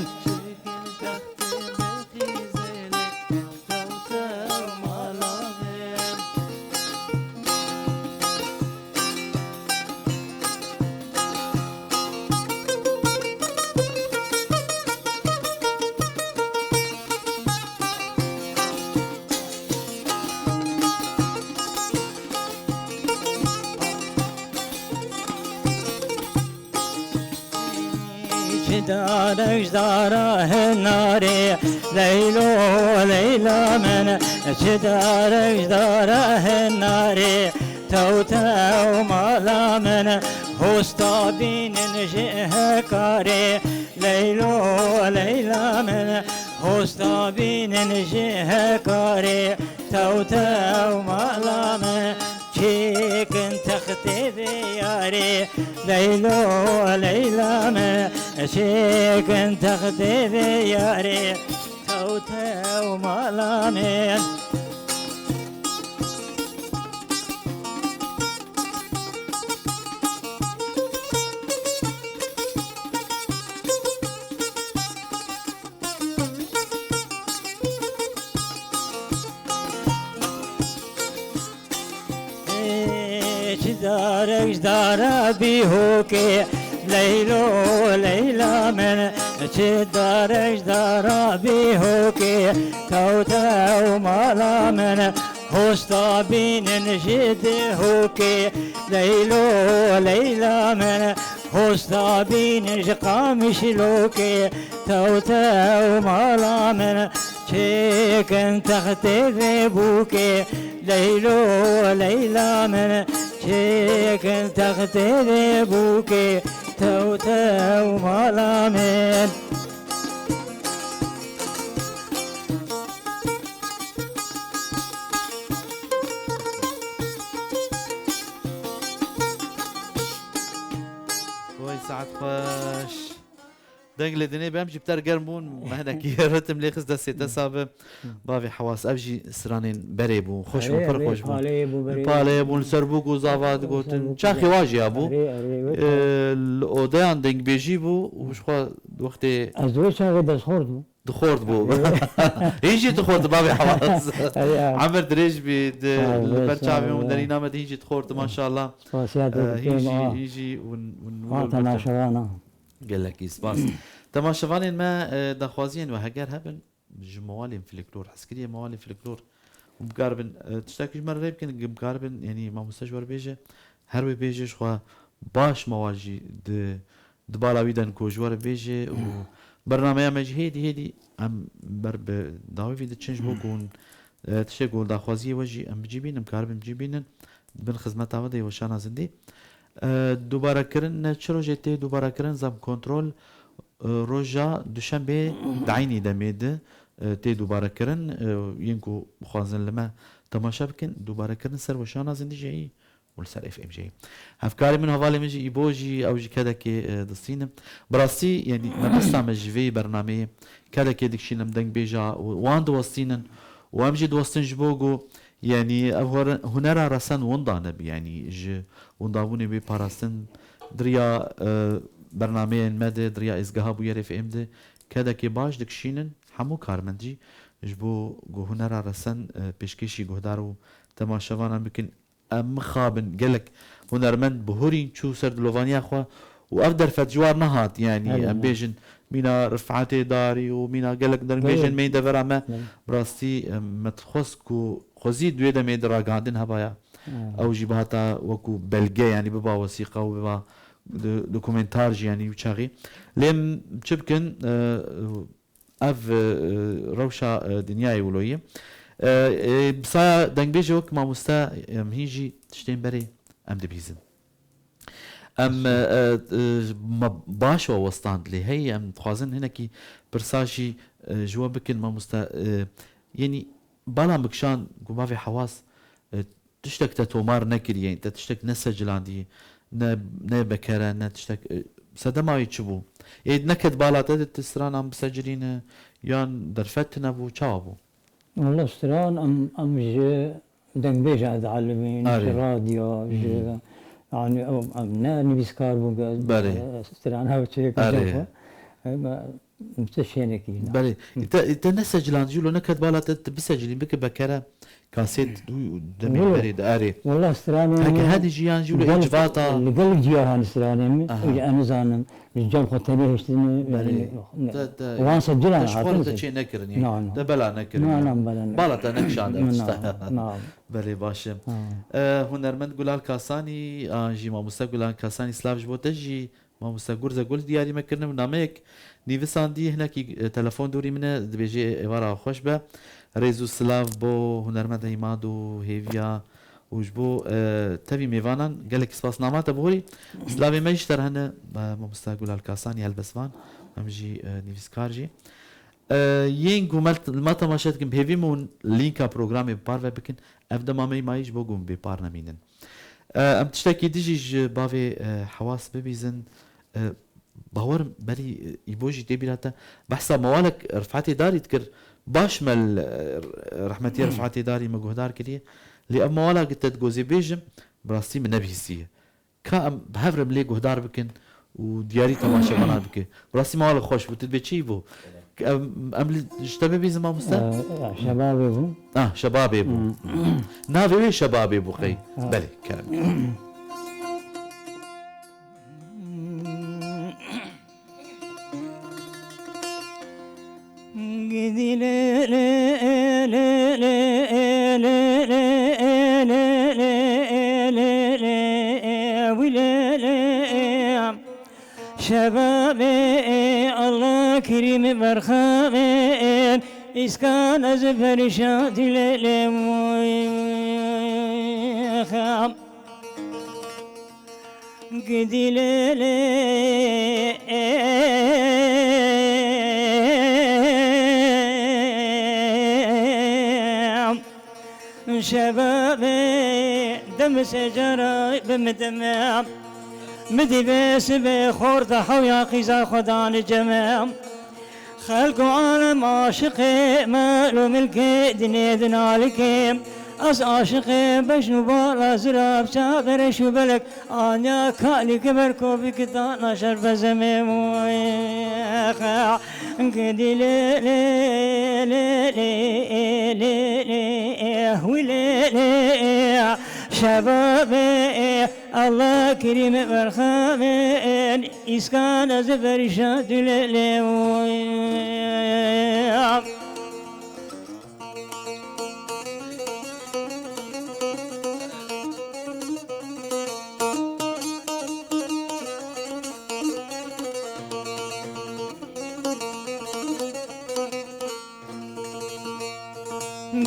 Ji darek ji dara hinarê, Leylo, Leyla min. Ji darek ji dara hinarê, tew tew mala min. Hosta bînin ji hekarê, Leylo, Leyla min. Hosta bînin ji hekarê, tew tew mala min. Çêkin textê vê yarê, Leylo, Leyla min. Çêkin textê vê yarê, tew tew mala min. Çi darek ji dara bîhokê, Leylo, Leyla min. Çi darek ji dara bîhokê, tew tew mala min. Hosta bînin ji dihokê, Leylo, Leyla min. Hosta bînin ji Qamişlokê, tew tew mala min. Çêkin textê vê bûkê, Leylo, Leyla min. Çêkin textê vê bûkê, tew tew mala min. Vay, saet xweş. Deng li dinê bem jî bi te re germ bûn. Me hinekî ritim lê xist destê te sabe. Bavê Hewas, ev jî stranên berê bûn. Xweş bûn, Erê, pir erê, xweş bûn. Paleyê bû berê. Paleyê bûn, li ser bûk û zava digotin. Ser bûk Çaxê û wa jî ya bû. Erê, erê, wek Ee, li odeyan dengbêjî bû û ji xwe wextê Ez wê çaxê destxort bû. Dixort bû. Erê. Hîn jî dixort, bavê Hewas. Erê, erê. Emir dirêj bî, di, Sağ ol, li ber sağ çavê ol, min ya. Derîna me de hîn jî dixort, maşallah. Spasiya te Ee, dikim, hîn jî, a. Hîn jî hûn, hûn A wilo temaşevana. Gelekî spas. Temaşevanên me, e, daxwaziyên we heger hebin, ji mewalên filiklor, hezkiriyê mewalên filiklor, hûn bikaribin, e, tiştekî ji me re rê bikin, bikaribin, yanî mamoste ji we re bêje, her wê bêje, ji xwe baş mewal jî di, di bala wî de in ku ji we re bêje û bernameya me jî hêdî hêdî em ber bi dawî vî diçin ji bo ku hûn, e, tiştê ku daxwaziyê we jî em bi cî bînin, em karibin bi cî bînin, di bin xizmeta we de yê weşana zindî. E, dubarekirin, çi rojê tê dubarekirin, zam kontrol, e, roja duşembê di eynî demê de, e, tê dubarekirin. E, yên ku bixwazin li me temaşe bikin, dubarekirin ser weşana zindî jî heyî û li ser F M jî heyî. Hevkarê min, hevalê min jî, Îbo jî, ew jî kedekê, e, distînin. Bi rastî, yanî, mebesta me ji vê bernameyê kedekê dikişînin, em dengbêja û wan diwestînin û em jî diwestin ji bo ku Yanî ev hore-, hunera resen winda nebi, yanî ji windabûnê bê parastin di riya, e, bernameyên me de, di riya êzgeha bûyerê F M de kedekê baş dikişînin hemû karmend jî ji bo ku hunera resen, e, pêşkêşî guhdar û temaşevanan bikin. Em mixabin gelek hunermend bihurîn çû ser dilovaniya xwe û ev derfet ji war nehat, yanî Belê, em belê. bêjin mîna Rifetê Darî û mîna gelek der Belê. bêjin meyîn devera me. Belê. Bi rastî, em, me dixwest ku xwezî di wê demê de ragihandin hebaya. Ha. Ew jî bihata wekû belge, yanî biba wesîqa û biba do-, dokumentar jî, yanî wî çaxî. Lê em çi bikin, e, ev, e, rewşa, e, dinyayê wilo ye. E, e, bi saya dengbêjê wek mamoste, em hîn jî tiştên berê em dibihîzin. Em, e, e, e, me baş we westand lê hey, em dixwazin hinekî pirsa jî, e, ji we bikin, mamoste. E, yenî bala min kişand ku bavê Hewas, e, tiştek te tomar nekiriye, te tiştek nesecilandî, ne, ne bekere, ne tiştek, e, sedema wê çi bû? Ê neket bala te de tu stranan bisecilîne, yan derfet tine bû, çawa bû? Wala stran em, em ji dengbêjan dielîmin, Arê. ji radyo, ji, Hmm. yani, ew, em ne nivîskar bûn, Belê. e, strana ew çêkir Arê. xwe. Em, em tişt hênekî na. Belê. Hı. Te, te neseciland jî lo neket bala te, tu bisecilîn bike bekere kasêt û demê Wilo. berê de arê. Wala stranê Heke min hedî jî yan jî wilo gel, hiç vata. li gel giyahan stranê min, Aha. em nizanim. Ji cem xwe tenê hiştine, Belê. yani, ne. Te, te, Wan se cila te ji xwe hatin te se. çê nekirin, Na, na. Te bela nekirin, Na, ya. na, bela ne. Bala te nekişand ev Na, tişta. na. Belê, baş e. Ha. E, hunermend Gulal Kasanî, an jî mamoste Gulal Kasanî, silav ji bo te jî, mamoste Gurze Gul diyarî me kirine û nameyek nivîsandî, hinekî, e, telefon dûrî min e, dibêje êvara xweş be. Rêz û silav bo hunermenda Îmad û hêviya û ji bo, e, tevî mêvanan gelek spas. Nama te bihorî. Silavê me ji te re hene, e, mamoste Gulal Kasanî helbestvan, em jî, e, nivîskar jî. E, yên ku me li me temaşe dikin, bi hêvî min lînka programê bi parve bikin. Ev dema me yî mayî ji bo ku min bê par nemînin. E, em tiştekî dijî ji bavê, e, Hewas bibîzin. E, Bawer berî, e, îbo jî tê bîra te. Behsa mewalek Rifetê Darî dikir. Baş me li, e, rehmetî Rifetê Darî me guhdar kiriye. Lê ev mewala ku te digozê bêjim, bi rastî min nebihîstiye. Ka em bi hev re lê guhdar bikin û diyarî temaşevanan bike. Bi rastî mewalek xweş bû. Tu dibê çi bû? Em, em li, ji te bibîzin, mamoste? Ee, ya, Şebabê bû. Ah, Şebabê bû. Hmm. Navê wê Şebabê bû qey? Ha. Belê, kerem. Şebabê Allah kerîm berxabê, îskan ez perişan dilê lê. Gidî lê lê. Şebabê dem secara bim deme. Mi dî be sibê xorta hewya qîza xwe danê ceme. Xelk û alem aşiqê mal û milkê dinê dinalikê. Ez aşiqê beşn û bala zirab çabereş û belek anya kalî keber kovî kitana şer bezemê. Gidî lê lê lê lê lê lê hû lê lê şebabê. Allah kerîm berxabê, îskan ez perişan dilê lê.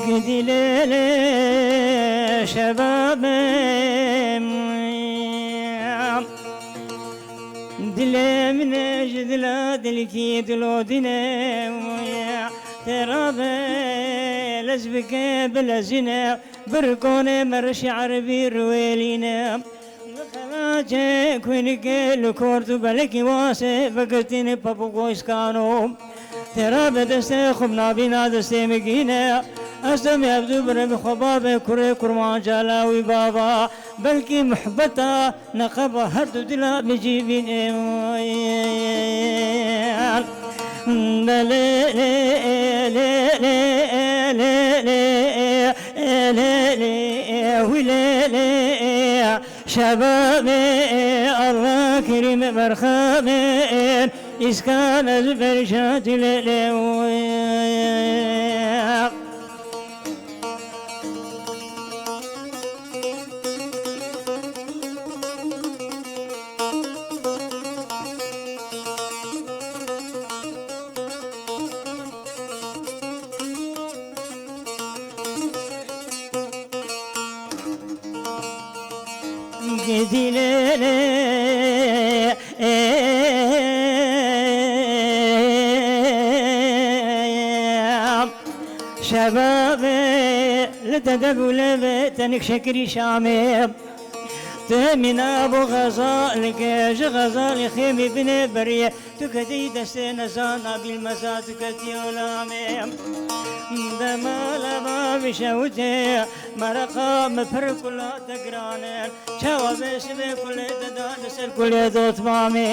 Gidî lê lê şebabê. Dilê min e ji dila dilkî dilo dîne. Tera be lez bike bilezîne. Bir konê me rişî erebî riwêlîne. Xelacê kuynike li kort û belekî wasê vegirtîne pap û goyskano. Tera be destê xwe bi nabîna destê min gîne. Ez demê ev du birê bi xwe babê kurê kurmanca lawî baba. Belkî muhbeta neqeba her du dila bi cî bîne. Belê lê lê lê lê lê lê lê lê wî lê lê. Şebabê Allah kerîm berxabê, îskan ez berşa dilê lê. Gidî lê lê. Şebabê li te deb û lê be tenik şekirî Şamê. Tu mîna bo xezalike, ji xezalê xêmî binê beriye. Tu ketî destê nezana bîlmeza, tu ketî olamê. Demala bavî şewitê, mereqa min pir kula te giran e. Çawa bê sibê kulê te da li ser kulê dotmamê.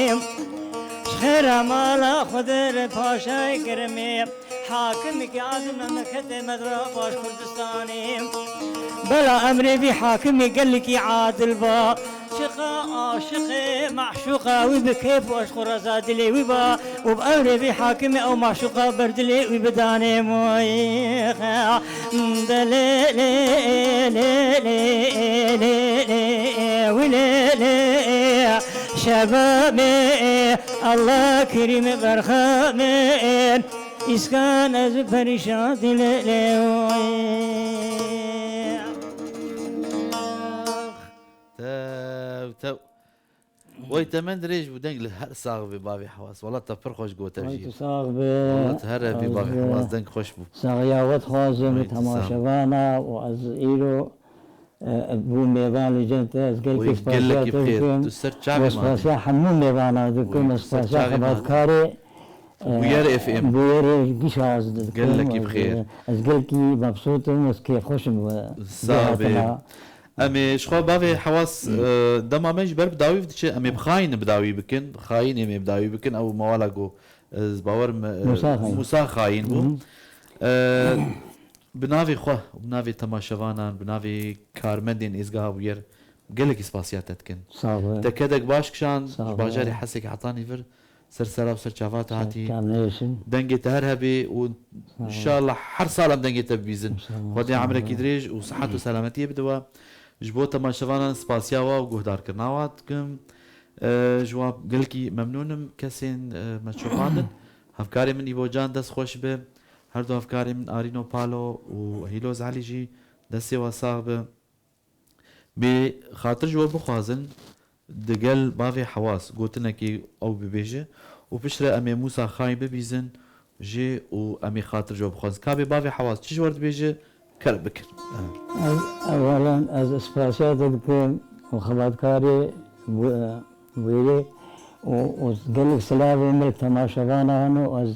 Ji xêra mala Xwedir paşayê kirimê. Hakimekî adil memleketê me dira baş Kurdistanê. Bela emrê vî hakimê gelekî adil ba. Çiqa aşiqê meşûqa wî bi kêf û eşq û reza dilê wî ba û bi emrê vî hakimê ew meşûqa ber dilê wî bidanê moyê. De lê lê lê lê lê lê wî lê lê şebabê Allah kerîm berxamê. Îskan ez perîşatî lê lê. Tew, tew. Wey temen dirêj bû, deng li her sax be bavê Hewas. Wala te pir xweş gote jî. Wey tu sax be. Wala tu her hebî bavê Hewas, deng xweş bû. Saxiya we dixwazim li temaşevana û ez îro, e, bû mêvan li cem te, ez gelkî spasiya te dikim. Tu ser çavê me hatî. Spasiya hemû mêvana dikim, ez spasiya xebatkarê, e, Bûyer F M. Bûyerê giş az dikim. Gelekî bi xêr. Ez gelkî mebsût im, ez kêfxweş im. Sax be. Em ê ji xwe bavê Hewas, e, dema me ji ber bi dawî diçe, em ê bi xayîn bi dawî bikin, xayînê me bi dawî bikin, ew mewala ku, e, ez bawer me, e, Mûsa xayîn. Mûsa xayîn bû. E, bi navê xwe, bi navê temaşevanan, bi navê karmendên êzgeha Bûyer, gelekî spasiya te dikin. Sağ ol. Te kedek baş kişand, ji bajarê Hesekê hetanî vir, ser sera û ser çava te hatî. Dengê te her hebê û înşallah her sal em dengê te bibîzin. Xwedê emrekî dirêj û sihet û selametiyê bide we. Ji bo temaşevanan spasiya we û guhdarkirina we dikim. E, ji we gelkî memnûn im. Kesên, e, me çopandin. Hevkarê min Îbocan dest xweş be. Her du hevkarê min Arîno Palo û Hîloz Elî jî destê we sax be. Bê xatir ji we bixwazin, digel bavê Hewas gotinekî ew bibêje û piştre em ê Mûsa Xayîn bibîzin jê û em ê xatir ji we bixwazin. Ka bê bavê Hewas çi ji we re dibêje, kerem bikin. Ez, ewelen ez spasiya te dikim û xebatkarê Bû-, Bûyerê û, û gelek silavê min temaşevana hene û ez,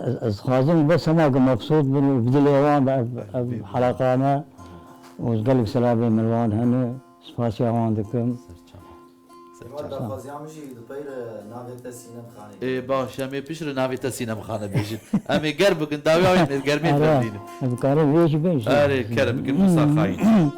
ez, ez dixwazim bes hema ku mebsût bin û bi dilê wan be ev, ev heleqa me û gelek silavê min wan hene, spasiya wan dikim. Ser çava. Ser çava. Daxwaziya min jî di peyre navê te Sînem Xanê. Ê, baş, em ê piştre navê te Sînem Xane bêjin. Em ê ger bikin, dawiya wê germê tevdînin. Em karin vê jî bêjin. Erê, kerem bikin, Mûsa Xayîn.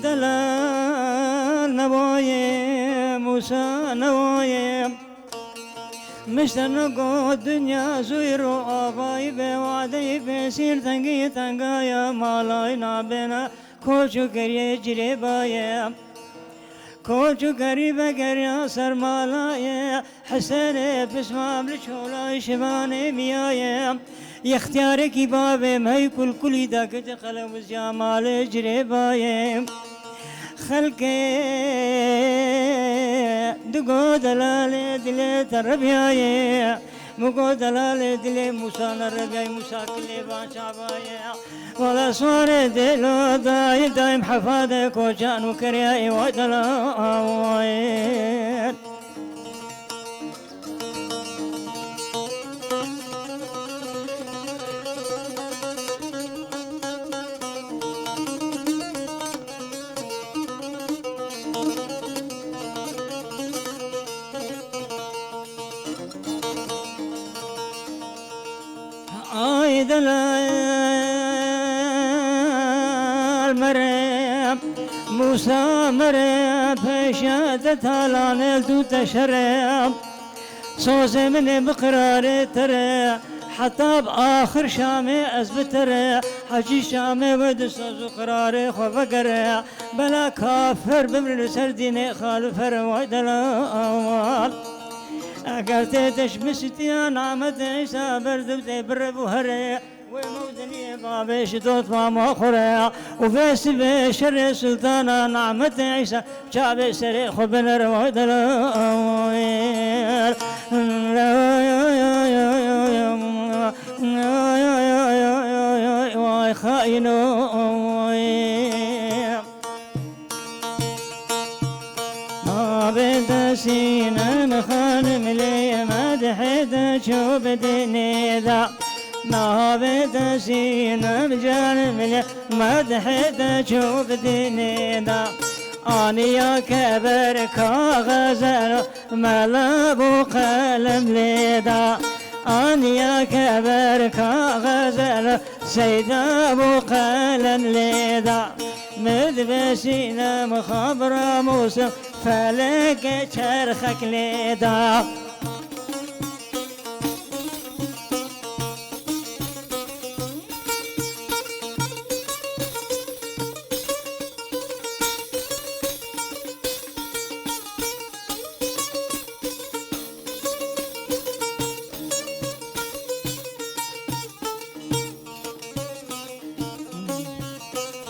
Delal newaye, Mûsa newaye. Mişteno got dinya zûyî ro avayî be, wadeyî be sîr tengî tengaya malayî nabêne koç û keriyê cirêbaye. Koç û kerî vegeriya ser malayê, Hesenê pismam li çolayî şivanê miyaye. Yextiyarekî bavê me yî kulkulî dakirdi qelewizya malê cirêbaye. Xelkê digo delalê dilê te rebiyaye. Min got delalê dilê Mûsa nerebiyay, Mûsa kilê van çabaye. Wala swarê dêlo dayî dayîm hefadê kocan û keriyayê way delal. Ay delal mere, Mûsa mere, peşa te talanê tu te şere. Sozê min ê bi qirarê te re, heta bi axir şamê ez bi te re. Hecî şamê we di soz û qirarê xwe vegere. Bela kafir bimrin li ser dînê xalifer way delal. Eger tê teşmiştiya namet Îsa berdim tê birê bû herê. Wê mewdiniyê babê ji dot mama xwe re ya. Û vê sibê şerê sultana namet Îsa çavê serê xwe binere vay dere. Vay xaîno. Navê te Sînem xanim lê medhê te çû bi dinê da. Navê te Sînem canim lê medhê te çû bi dinê da. Aniya keber kaxezer mela bû qelem lê da. Aniya keber kaxezer seyda bû qelem lê da. Min divê Sînem xabra Mûsim felekê çerxek lê da.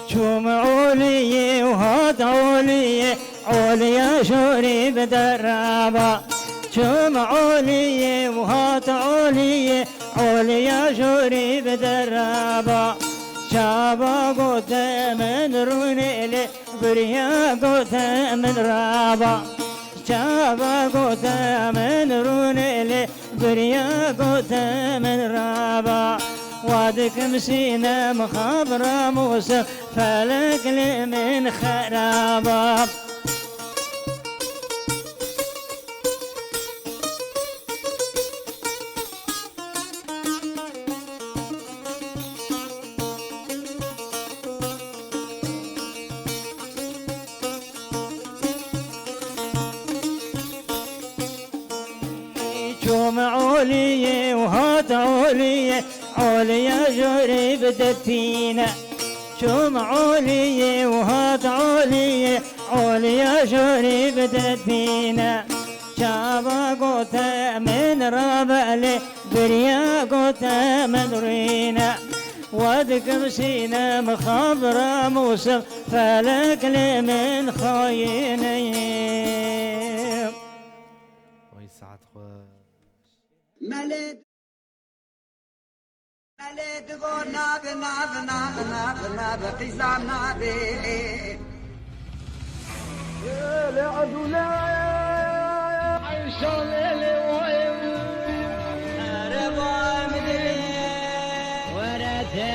Çûm oliyê û hat oliyê, oliya jorî bi deraba. Çûm oliyê û hat oliyê, oliya jorî bi deraba. Çava gote min rûnê lê, biriya gote min raba. Çava gote min rûnê lê, biriya gote min raba. Wa dikim Sînem xabra Mûsim, felek lê min xeraba. Çûm oliyê û hat oliyê, oliya jorî bi depîne. Çûm oliyê û hat oliyê, oliya jorî bi depîne. Çava gote min rabelê, biriya gote min rîne. Wa dikim Sînem xabra Mûsim, felek lê min xayîne. Oy saet xweş. Melê, melê digo nav, nav, nav, nav, nav, qîza navê. Lê Abdullah. Ayşa lê lê vay. Ereba min lê. Were te.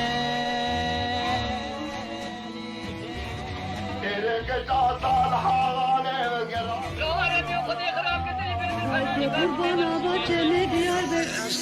Qurbana bahçeli Diyarbekir.